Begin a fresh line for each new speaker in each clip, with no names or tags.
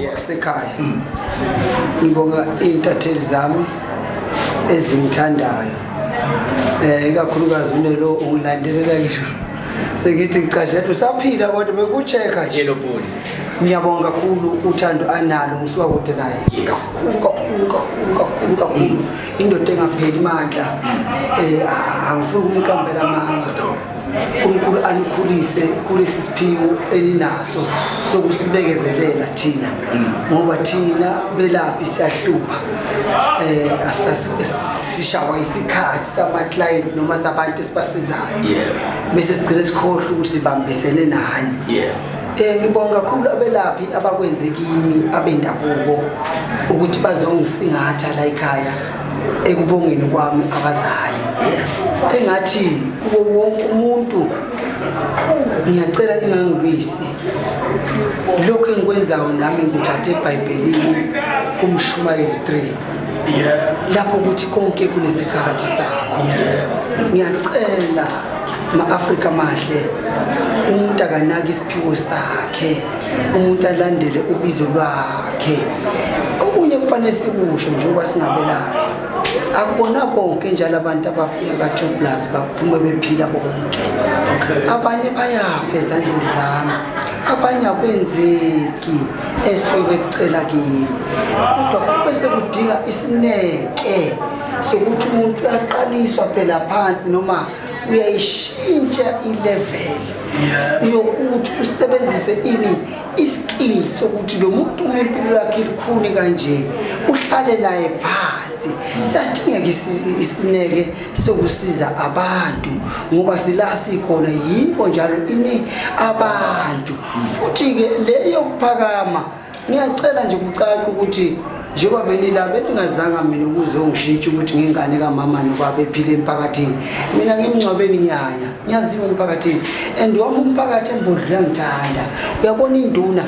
Kusekhaya. Ngibonga iy'ntatheli zami ezingithandayo. Ikakhulukazi unelo ungilandelela ngisho. Sengithi ngicashe usaphila kodwa bekucheck-a nje.
Yellow bone.
Ngiyabonga kakhulu uthando analo ngisuka kude naye. Kakhulu kakhulu kakhulu kakhulu kakhulu. Indoda engapheli mandla. Angifuni ukumqambela amanga. uNkulunkulu anikhulise kulesi siphiwo eninaso sokusibekezelela thina ngoba thina belaphi siyahlupha, sishawa isikhathi sama client noma sabantu esibasizayo, bese sigcine sikhohlwa ukuthi sibambisene nani. Ngibonga kakhulu abelaphi abakwenze kimi abendabuko ukuthi bazongisingatha la ekhaya ekubongeni kwami abazali. Engathi kubo wonke umuntu ngiyacela ningangilwisi. Lokhu engikwenzayo nami ngikuthathe eBhayibhelini kuMshumayeli 3, lapho ukuthi konke kunesikhathi sakho. Ngiyacela ma-Afrika mahle, umuntu akanaki isiphiwo sakhe, umuntu alandele ubizo lwakhe. Okunye kufanele sikusho njengoba singabelaphi, akubona bonke njalo abantu abafika ka-2 plus baphume bephila bonke. Abanye bayafa ezandleni zami, abanye akwenzeki esuke bekucela kimi, kodwa kube sekudinga isineke sokuthi umuntu uyaqaliswa phela phansi noma uyayishintsha i-level yokuthi usebenzise ini, i-skill sokuthi lo muntu uma impilo yakhe ilikhuni kanje uhlale naye phansi. Siyadingeka isineke sokusiza abantu ngoba sila sikhona yibo njalo ini abantu. Futhi-ke le yokuphakama ngiyacela nje kucace ukuthi njengoba benila beningazanga mina ukuzongishintsha ukuthi ngingane kamama nobaba ephile emphakathini. Mina ngimngcwabeni ngiyaya, ngiyaziwa emphakathini and wami umphakathi embodla uyangithanda. Uyabona induna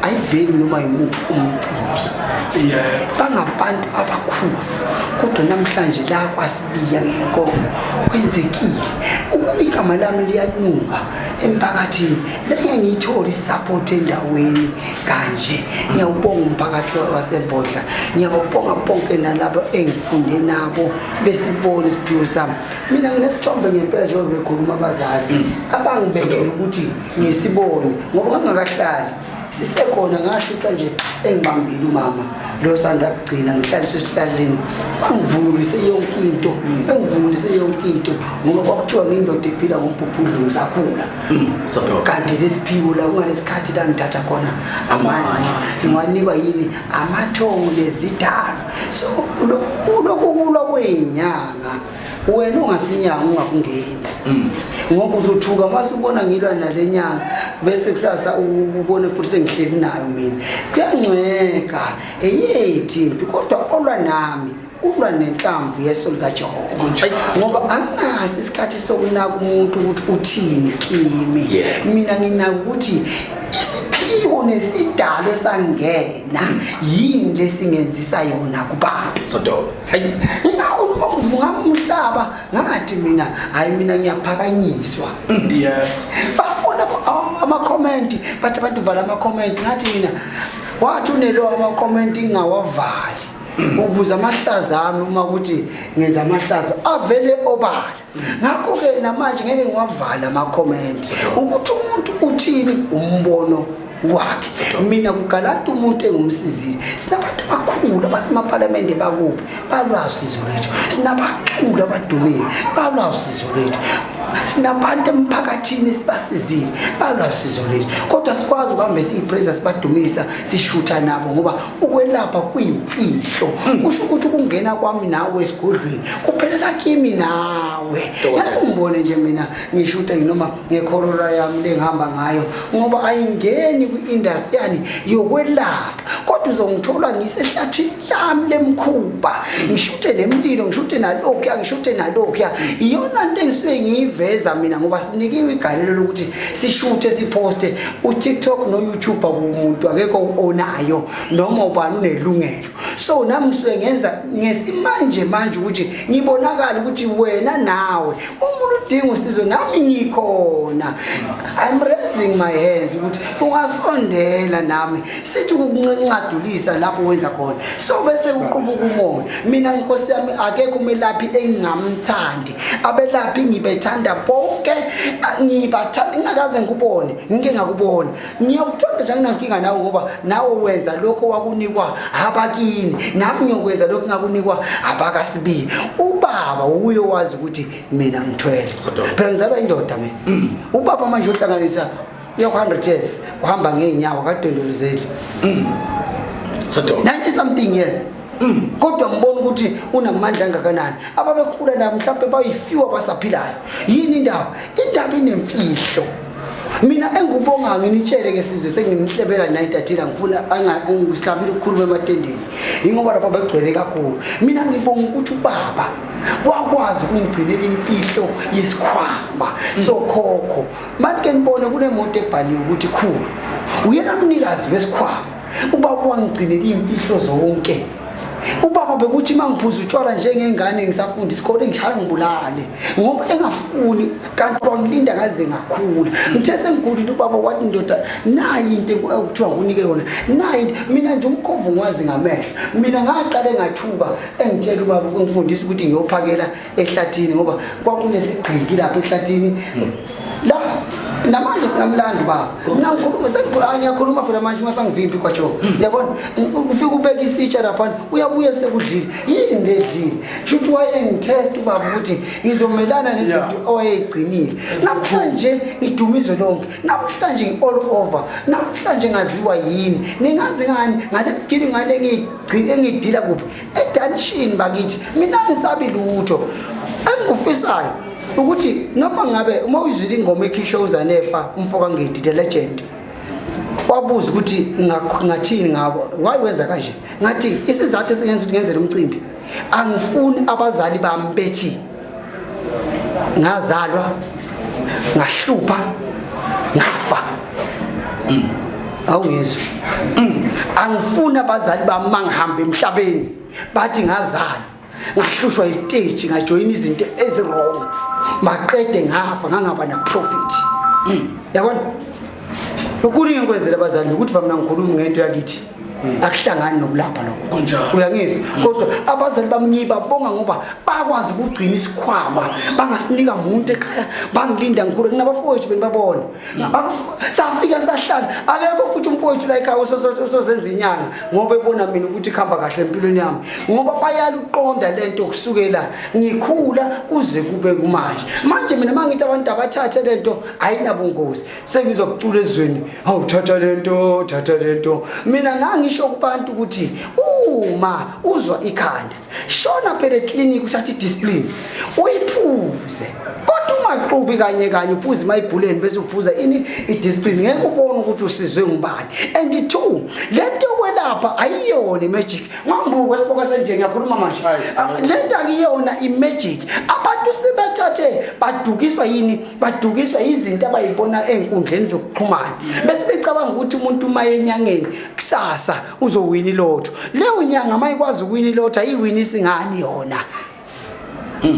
ayiveli noma yimuphi umcimbi, bangabantu abakhulu, kodwa namhlanje la kwaSibiya ngenkomo kwenzekile ukuba igama lami liyanuka emphakathini, beke ngiyithole i-support endaweni kanje. Ngiyawubonga umphakathi waseMbodla, ngiyawubonga bonke nalabo engifunde nabo besibona isiphiwo sami. Mina nginesithombe ngempela njengoba bekhuluma abazali abangibekele ukuthi ngisibone ngoba ngangakahlali sisekhona, ngashuka nje engibambile umama lo sanda kugcina ngihlaliswe esihlaleni, bangivunulise yonke into, bengivunulise yonke into ngoba kwakuthiwa ngiyindoda ephila ngombhubhudlo ngisakhula. Kanti lesiphiwo la kungalesikhathi la ngithatha khona amandla ngiwanikwa yini amathongo nezidalo. So lokhu kulwa kweyinyanga, wena ungasinyanga ungakungeni ngoba uzothuka mase ubona ngilwa nale nyanga, bese kusasa ubone futhi sengihleli nayo mina. Kuyancweka eyethi impi, kodwa olwa nami ulwa nenhlamvu yeso likaJehova ngoba anginaso isikhathi sokunaka umuntu ukuthi uthini kimi. Mina nginaka ukuthi isiphiwo nesidalo esangena yini lesingenzisa yona kubantu.
Sodoba. Hayi.
Ingakho noma kuvunga umhlaba ngathi mina hayi, mina ngiyaphakanyiswa. Bafuna ama-comment, bathi abantu vala ama-comment, ngathi mina wathi unelo ama-comment ngingawavali ukuze amahlazo ami uma ukuthi ngenza amahlazo avele obala. Ngakho-ke namanje ngeke ngiwavala ama-comment ukuthi umuntu uthini umbono wakhe. Mina kugalanta umuntu engumsizile. Sinabantu abakhulu abasemaphalamende bakuphi, balwazi usizo lwethu. Sinabaculi abadumile, balwazi usizo lwethu. Sinabantu emphakathini esibasizile, balwazi usizo lwethu, kodwa sikwazi ukuhambe siyipraise, sibadumisa, sishutha nabo ngoba ukwelapha kuyimfihlo. Kusho ukuthi ukungena kwami nawe esigodlweni kuphelela kimi nawe.
Dokotela.
Ngeke ungibone nje mina ngishutha noma ngeCorolla yami lengihamba ngayo ngoba ayingeni kwi-industry yani yokwelapha, kodwa uzongithola ngisehlathini lami lemkhuba ngishuthe nemlilo, ngishuthe nalokhuya, ngishuthe nalokhuya. Iyona nto engisuke ngiyiveza mina ngoba sinikiwe igalelo lokuthi sishuthe, siphoste uTikTok no-YouTube. Akumuntu akekho onayo noma ubani unelungelo. So nami ngisuke ngenza ngesimanje manje ukuthi ngibonakala ukuthi wena nawe umuntu udinga usizo, nami ngikhona. I'm raising my hands ukuthi ungasondela nami sithi ukuncadulisa lapho wenza khona. So bese uqubuka umoya. Mina inkosi yami, akekho umelaphi engingamthandi. Abelaphi ngibethanda bonke, ngibathanda ngingakaze ngikubone, ngike ngakubona. Ngiyakuthanda nje, anginankinga nawe ngoba nawe wenza lokho wakunikwa abakini, nami ngiyokwenza lokho ngakunikwa abakasibili. Ubaba uye wazi ukuthi mina ngithwele. Phela ngizalwa indoda mina. Ubaba manje uhlanganisa uya ku-100 years, uhamba ngey'nyawo, akadondolozeli. 90 something years. Kodwa ngibona ukuthi unamandla angakanani. Ababekhula la mhlawumbe bayifiwa basaphilayo. Yini indaba? Indaba inemfihlo. Mina engikubonga nginitshele ke sizwe, sengimhlebela nayintathela, ngifuna ngihlabile ukukhuluma ematendeni ingoba lapha begcwele kakhulu. Mina ngibonga ukuthi ubaba wakwazi ukungigcinela imfihlo yesikhwama sokhokho. Manje ke nibone kunemoto ebhaliwe ukuthi khulu, uyena mnikazi wesikhwama. Ubaba wangigcinela iy'mfihlo zonke. Ubaba bekuthi uma ngiphuza utshwala njengengane ngisafunda isikole, ngishaya ngibulale ngoba engafuni, kanti wangilinda ngaze ngakhula. Ngithe sengikhulile ubaba wathi, ndoda, nayi into ekuthiwa ngikunike yona, nayi into. Mina nje umkhovu ngiwazi ngamehlo. Mina ngaqale ngathuka engitshela ubaba ukungifundisa ukuthi ngiyophakela ehlathini ngoba kwakunesigqiki lapha ehlathini la. Namanje singamlandi ubaba. Mina ngikhuluma, ngiyakhuluma phela manje, ungasangivimbi kwatsho. Yabona, ufike ubeka isitsha laphana, uyabuya sekudlile. Yini ledlile? Shuthi wayengitest ubaba ukuthi ngizomelana nezinto owayeyigcinile. Namhlanje ngidumizwe lonke, namhlanje ngi-all over, namhlanje ngaziwa yini, ningazi ngani ngale mgini ngale engiyidila kuphi edanishini bakithi. Mina ngisabi lutho. Engikufisayo ukuthi noma ngabe uma uyizwile ingoma ekhishwe uZanefa umfo kaNgidi the legend, wabuza ukuthi ngathini ngabo, why wenza kanje. Ngathi isizathu esingenza ukuthi ngenzele umcimbi, angifuni abazali bami bethi ngazalwa ngahlupha ngafa. Awungizwa? Angifuni abazali bami mangihamba emhlabeni bathi ngazalwa ngahlushwa isiteji, ngajoyina izinto ezi-wrong, maqede ngafa ngangaba na-profit. Yabona, kuningi engikwenzela abazali ukuthi bamna ngikhulumi ngento yakithi, akuhlangani nokulapha lokho. Uyangizwa? Kodwa abazali bami ngibabonga ngoba bakwazi ukugcina isikhwama, bangasinika muntu ekhaya, bangilinda ngikhule. Nginabafowethu, benibabona. Safika sahlala, akekho futhi umfowethu la ekhaya osozenza inyanga ngoba ebona mina ukuthi kuhamba kahle empilweni yami, ngoba bayala ukuqonda lento kusukela ngikhula kuze kube kumanje. Manje mina uma ngithi abantu abathathe lento, ayinabungozi, sengizokucula ezweni, hawu, thatha lento, thatha lento. Mina ngangisho kubantu ukuthi uma uzwa ikhanda, shona phela eklinikhi, uthathe i-Disprin uyiphuze, kodwa ungaxubi kanye kanye, uphuze imayibhuleni bese uphuza ini, i-Disprin, ngeke ubone ukuthi usizwe ngubani. And two, lento yokwelapha ayiyona i-magic. Ngambuko esiboko senje, ngiyakhuluma manje. Lento akuyona i-magic. Abantu sebethathe badukiswa yini? Badukiswa izinto abayibona ey'nkundleni zokuxhumana, bese becabanga ukuthi umuntu uma enyangeni kusasa uzowina ilotho. Leyo nyanga uma ikwazi ukuwina ilotho, ayiwinisi ngani yona?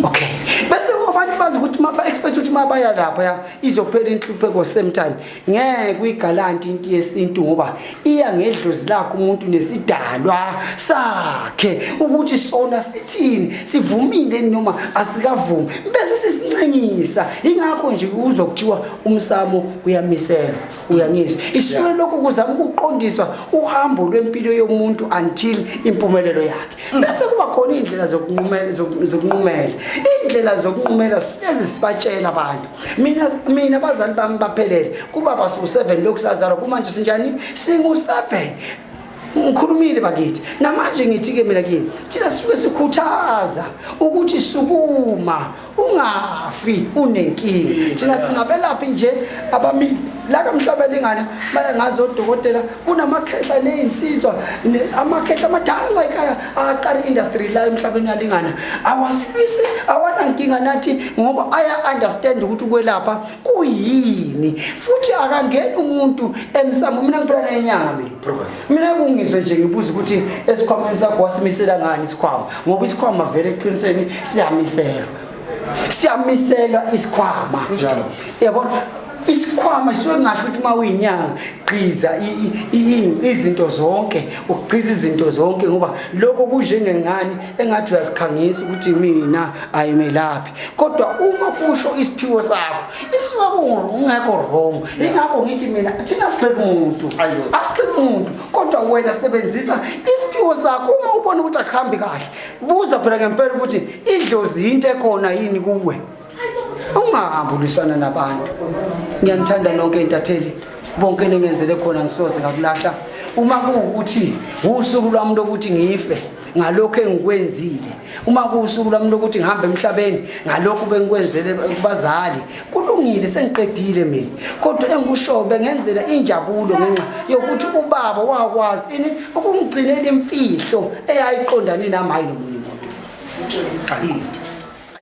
Okay, bese abantu bazi ukuthi ma expect ukuthi mabaya lapha ya izophela inhlupheko same time. Ngeke uyigalanti into yesintu ngoba iya ngedlozi lakhe umuntu nesidalwa sakhe ukuthi sona sithini, sivumile noma asikavumi, bese sisincengisa. Ingakho nje uzwa kuthiwa umsamo uyamiselwa. Uyangizwa? Isuke lokhu kuzama ukuqondiswa uhambo lwempilo yomuntu until impumelelo yakhe, bese kuba khona iy'ndlela zokunqumela, zokunqumela iy'ndlela zokunqumela ezisibatshela abantu. Mina abazali bami baphelele kubaba, siwu-7 lokhu sazalwa, kumanje sinjani? Singu-7. Ngikhulumile bakithi, namanje ngithi-ke mina kini, thina sisuke sikhuthaza ukuthi sukuma, ungafi unenkinga. Thina singabelaphi nje abamile la kamhlaba lingana baya ngazo odokotela, kunamakhehla neyinsizwa, amakhehla amadala la ekhaya aqala i-industry la emhlabeni yalingana, awasilwisi, awanankinga nathi ngoba aya-understand ukuthi ukwelapha kuyini, futhi akangeni umuntu emsamo. Mina ngiphila nenyanga mina.
Professor.
Mina kungizwa. Ungizwe nje ngibuza ukuthi esikhwameni sakho wasimisela ngani isikhwama, ngoba isikhwama vele eqinisweni siyamiselwa, siyamiselwa isikhwama.
Njalo.
Yabona, isikhwama sisuke ngingasho ukuthi uma uyinyanga gqiza izinto zonke, ugqiza izinto zonke, ngoba lokho kunjengengane engathi uyazikhangisa ukuthi mina ayimelaphi, kodwa uma kusho isiphiwo sakho isuke kungekho wrong. Ingakho ngithi mina thina sigxeka umuntu, asigxeki umuntu, kodwa wena sebenzisa isiphiwo sakho. Uma ubona ukuthi akuhambi kahle, buza phela ngempela ukuthi idlozi yinto ekhona yini kuwe, ungahambi ulwisana nabantu. Ngiyanithanda nonke intatheli, bonke ningenzele khona, ngisoze ngakulahla. Uma kuwukuthi usuku lwami lokuthi ngife ngalokho engikwenzile, uma kuwusuku lwami lokuthi ngihambe emhlabeni ngalokho bengikwenzele kubazali, kulungile, sengiqedile mina. Kodwa engikushoyo, bengenzela injabulo ngenxa yokuthi ubaba wakwazi ini ukungigcinela imfihlo eyayiqondane nami, hayi nomunye umuntu.